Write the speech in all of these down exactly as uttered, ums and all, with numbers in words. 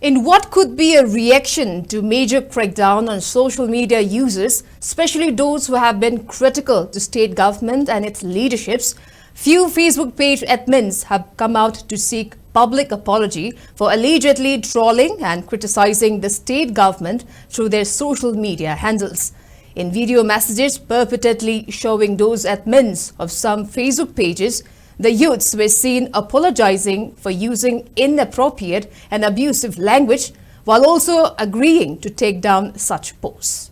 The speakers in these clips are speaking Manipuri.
In what could be a reaction to major crackdown on social media users, especially those who have been critical to state government and its leaderships, few Facebook page admins have come out to seek public apology for allegedly trolling and criticizing the state government through their social media handles. In video messages purportedly showing those admins of some Facebook pages, the youths were seen apologizing for using inappropriate and abusive language while also agreeing to take down such posts.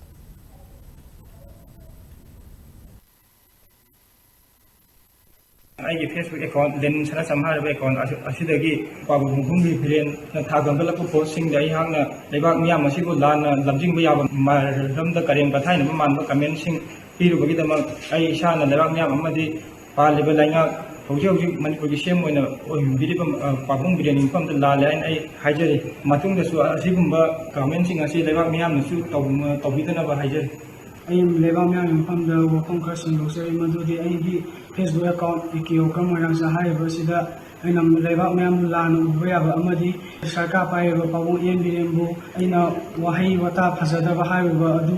ꯑꯩꯒꯤ Facebook account, ꯂꯦꯅꯤꯟ ꯁꯅꯥꯁꯝ ꯍꯥꯏꯔꯤꯕ account ꯑꯁꯤ-, ꯑꯁꯤꯗꯒꯤ ꯄꯥꯕꯨꯡ ꯈꯣꯡꯕꯤ ꯕꯤꯔꯦꯟꯅ ꯊꯥꯒꯠꯂꯛꯄ postꯁꯤꯡꯗ ꯑꯩꯍꯥꯛꯅ ꯂꯩꯕꯥꯛ ꯃꯤꯌꯥꯝ ꯑꯁꯤꯕꯨ ꯂꯥꯟꯅ ꯂꯝꯖꯤꯡꯕ ꯌꯥꯕ ꯃꯔꯝꯗ ꯀꯔꯦꯝ ꯀꯊꯥꯏꯅꯕ ꯃꯥꯟꯕ commentꯁꯤꯡ ꯄꯤꯔꯨꯕꯒꯤꯗꯃꯛ ꯑꯩ ꯏꯁꯥꯅ ꯂꯩꯕꯥꯛ ꯃꯤꯌꯥꯝ ꯑꯃꯗꯤ ꯄꯥꯜꯂꯤꯕ ꯂꯩꯉꯥꯛ, ꯍꯧꯖꯤꯛ ꯍꯧꯖꯤꯛ ꯃꯅꯤꯄꯨꯔꯒꯤ ꯁꯤ ꯑꯦꯝ ꯑꯣꯏꯅ ꯑꯣꯏꯕꯤꯔꯤꯕ, ꯑ, ꯄꯥꯕꯨꯡ ꯕꯤꯔꯦꯟꯒꯤ ꯃꯐꯝꯗ ꯂꯥꯜꯂꯦ ꯍꯥꯏꯅ ꯑꯩ ꯍꯥꯏꯖꯔꯤ꯫ ꯃꯇꯨꯡꯗꯁꯨ ꯑꯁꯤꯒꯨꯝꯕ commentꯁꯤꯡ ꯑꯁꯤ ꯂꯩꯕꯥꯛ ꯃꯤꯌꯥꯝꯅꯁꯨ ꯇꯧ-, ꯇꯧꯕꯤꯗꯅꯕ ꯍꯥꯏꯖꯔꯤ꯫ ꯑꯩ ꯂꯩꯕꯥꯛ ꯃꯤꯌꯥꯝꯒꯤ ꯃꯐꯝꯗ ꯋꯥꯐꯝ ꯈꯔ ꯁꯟꯗꯣꯛꯆꯔꯤ, ꯃꯗꯨꯗꯤ ꯑꯩꯒꯤ Facebook account A K Okram ꯃꯣꯏꯔꯥꯡꯆꯥ ꯍꯥꯏꯔꯤꯕ ꯑꯁꯤꯗ ꯑꯩꯅ ꯂꯩꯕꯥꯛ ꯃꯤꯌꯥꯝꯕꯨ ꯂꯥꯟꯅ ꯎꯕ ꯌꯥꯕ ꯑꯃꯗꯤ ꯁꯔꯀꯥꯔ ꯄꯥꯏꯔꯤꯕ ꯄꯥꯕꯨꯡ ꯑꯦꯟ ꯕꯤꯔꯦꯟꯕꯨ ꯑꯩꯅ ꯋꯥꯍꯩ ꯋꯥꯇꯥ ꯐꯖꯗꯕ ꯍꯥꯏꯔꯨꯕ ꯑꯗꯨ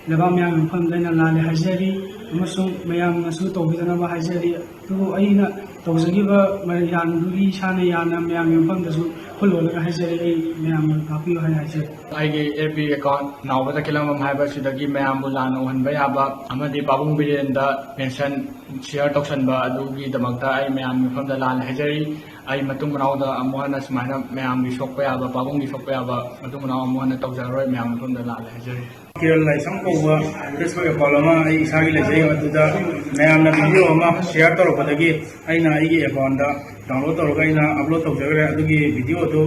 ꯂꯩꯕꯥꯛ ꯃꯤꯌꯥꯝꯒꯤ ꯃꯐꯝꯗ ꯑꯩꯅ ꯂꯥꯜꯂꯦ ꯍꯥꯏꯖꯔꯤ ꯑꯃꯁꯨꯡ ꯃꯌꯥꯝꯅꯁꯨ ꯇꯧꯕꯤꯗꯅꯕ ꯍꯥꯏꯖꯔꯤ꯫ ꯑꯗꯨꯕꯨ ꯑꯩꯅ ꯇꯧꯖꯈꯤꯕ ꯃꯌꯥꯝꯗꯨꯒꯤ ꯏꯁꯥꯅ ꯌꯥꯅ ꯃꯌꯥꯝꯒꯤ ꯃꯐꯝꯗꯁꯨ ꯈꯨꯜꯂꯣꯜꯂꯒ ꯍꯥꯏꯖꯔꯤ꯫ ꯑꯩ ꯃꯌꯥꯝꯅ ꯉꯥꯛꯄꯤꯌꯨ ꯍꯥꯏꯅ ꯍꯥꯏꯖꯔꯤ꯫ ꯑꯩꯒꯤ ꯑꯦꯐ ꯕꯤ account ꯅꯥꯎꯕꯗ ꯈꯤꯂꯝꯕꯝ ꯍꯥꯏꯕꯁꯤꯗꯒꯤ ꯃꯌꯥꯝꯕꯨ ꯂꯥꯟꯅ ꯎꯍꯟꯕ ꯌꯥꯕ ꯑꯃꯗꯤ ꯄꯥꯕꯨꯡ ꯕꯤꯔꯦꯟꯗ mention, share ꯇꯧꯁꯟꯕ ꯑꯗꯨꯒꯤꯗꯃꯛꯇ ꯑꯩ ꯃꯌꯥꯝꯒꯤ ꯃꯐꯝꯗ ꯂꯥꯟꯅ ꯍꯥꯏꯖꯔꯤ꯫ ꯑꯩ ꯃꯇꯨꯡ ꯃꯅꯥꯎꯗ ꯑꯃꯨꯛ ꯍꯟꯅ ꯁꯨꯃꯥꯏꯅ ꯃꯌꯥꯝꯒꯤ ꯁꯣꯛꯄ ꯌꯥꯕ, ꯄꯥꯕꯨꯡꯒꯤ ꯁꯣꯛꯄ ꯌꯥꯕ ꯃꯇꯨꯡ ꯃꯅꯥꯎ ꯑꯃꯨꯛ ꯍꯟꯅ ꯇꯧꯖꯔꯔꯣꯏ, ꯃꯌꯥꯝꯒꯤ ꯃꯐꯝꯗ ꯂꯥꯜꯂꯦ ꯍꯥꯏꯖꯔꯤ꯫ ꯀꯤꯔꯟ ꯂꯥꯏꯁ꯭ꯔꯝ ꯀꯧꯕ Facebook account ꯑꯃ ꯑꯩ ꯏꯁꯥꯒꯤ ꯂꯩꯖꯩ, ꯑꯗꯨꯗ ꯃꯌꯥꯝꯅ video ꯑꯃ share ꯇꯧꯔꯛꯄꯗꯒꯤ ꯑꯩꯅ ꯑꯩꯒꯤ accountꯇ download ꯇꯧꯔꯒ ꯑꯩꯅ upload ꯇꯧꯖꯈ꯭ꯔꯦ꯫ ꯑꯗꯨꯒꯤ videoꯗꯨ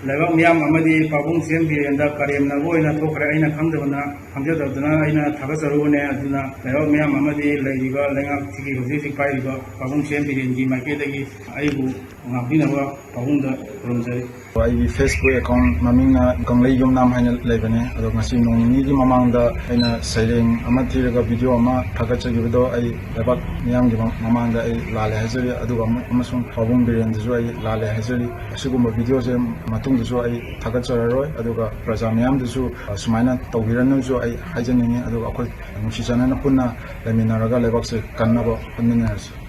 ꯂꯩꯕꯥꯛ ꯃꯤꯌꯥꯝ ꯑꯃꯗꯤ ꯄꯥꯕꯨꯡ ꯁꯤ ꯑꯦꯝ ꯕꯤꯔꯦꯟꯗ ꯀꯔꯦꯝꯅꯕ ꯑꯣꯏꯅ ꯊꯣꯛꯈ꯭ꯔꯦ꯫ ꯑꯩꯅ ꯈꯪꯗꯕꯅ, ꯈꯪꯖꯗꯕꯗꯨꯅ ꯑꯩꯅ ꯊꯥꯒꯠꯆꯔꯨꯕꯅꯦ꯫ ꯑꯗꯨꯅ ꯂꯩꯕꯥꯛ ꯃꯤꯌꯥꯝ ꯑꯃꯗꯤ ꯂꯩꯔꯤꯕ ꯂꯩꯉꯥꯛꯁꯤꯒꯤ ꯍꯧꯖꯤꯛ ꯍꯧꯖꯤꯛ ꯄꯥꯏꯔꯤꯕ ꯄꯥꯕꯨꯡ ꯁꯤ ꯑꯦꯝ ꯕꯤꯔꯦꯟꯒꯤ ꯃꯥꯏꯀꯩꯗꯒꯤ ꯑꯩꯕꯨ ꯉꯥꯛꯄꯤꯅꯕ ꯄꯥꯕꯨꯡꯗ ꯈꯨꯔꯨꯝꯖꯔꯤ꯫ ꯑꯩꯒꯤ Facebook account ꯃꯃꯤꯡꯅ ꯀꯪꯂꯩ ꯌꯨꯝꯅꯥꯝ ꯍꯥꯏꯅ ꯂꯩꯕꯅꯦ꯫ ꯑꯗꯣ ꯉꯁꯤ ꯅꯣꯡ ꯅꯤꯅꯤꯒꯤ ꯃꯃꯥꯡꯗ ꯑꯩꯅ ꯁꯩꯔꯦꯡ ꯑꯃ ꯊꯤꯔꯒ video ꯑꯃ ꯊꯥꯒꯠꯆꯈꯤꯕꯗꯣ ꯑꯩ ꯂꯩꯕꯥꯛ ꯃꯤꯌꯥꯝꯒꯤ ꯃ-, ꯃꯃꯥꯡꯗ ꯑꯩ ꯂꯥꯜꯂꯦ ꯍꯥꯏꯖꯔꯤ꯫ ꯑꯗꯨꯒ ꯑꯃ-, ꯑꯃꯁꯨꯡ ꯄꯥꯕꯨꯡ ꯕꯤꯔꯦꯟꯗꯁꯨ ꯑꯩ ꯂꯥꯜꯂꯦ ꯍꯥꯏꯖꯔꯤ꯫ ꯑꯁꯤꯒꯨꯝꯕ videoꯁꯦ ꯃꯇꯨꯡ ꯑꯗꯨꯁꯨ ꯑꯩ ꯊꯥꯒꯠꯆꯔꯔꯣꯏ꯫ ꯑꯗꯨꯒ ꯄ꯭ꯔꯖꯥ ꯃꯌꯥꯝꯗꯨꯁꯨ, ꯑ, ꯁꯨꯃꯥꯏꯅ ꯇꯧꯕꯤꯔꯅꯨꯁꯨ ꯑꯩ ꯍꯥꯏꯖꯅꯤꯡꯉꯤ꯫ ꯑꯗꯨꯒ ꯑꯩꯈꯣꯏ ꯅꯨꯡꯁꯤ ꯆꯥꯟꯅꯅ ꯄꯨꯟꯅ ꯂꯩꯃꯤꯟꯅꯔꯒ ꯂꯩꯕꯥꯛꯁꯦ ꯀꯟꯅꯕ ꯍꯣꯠꯃꯤꯟꯅꯔꯁꯤ꯫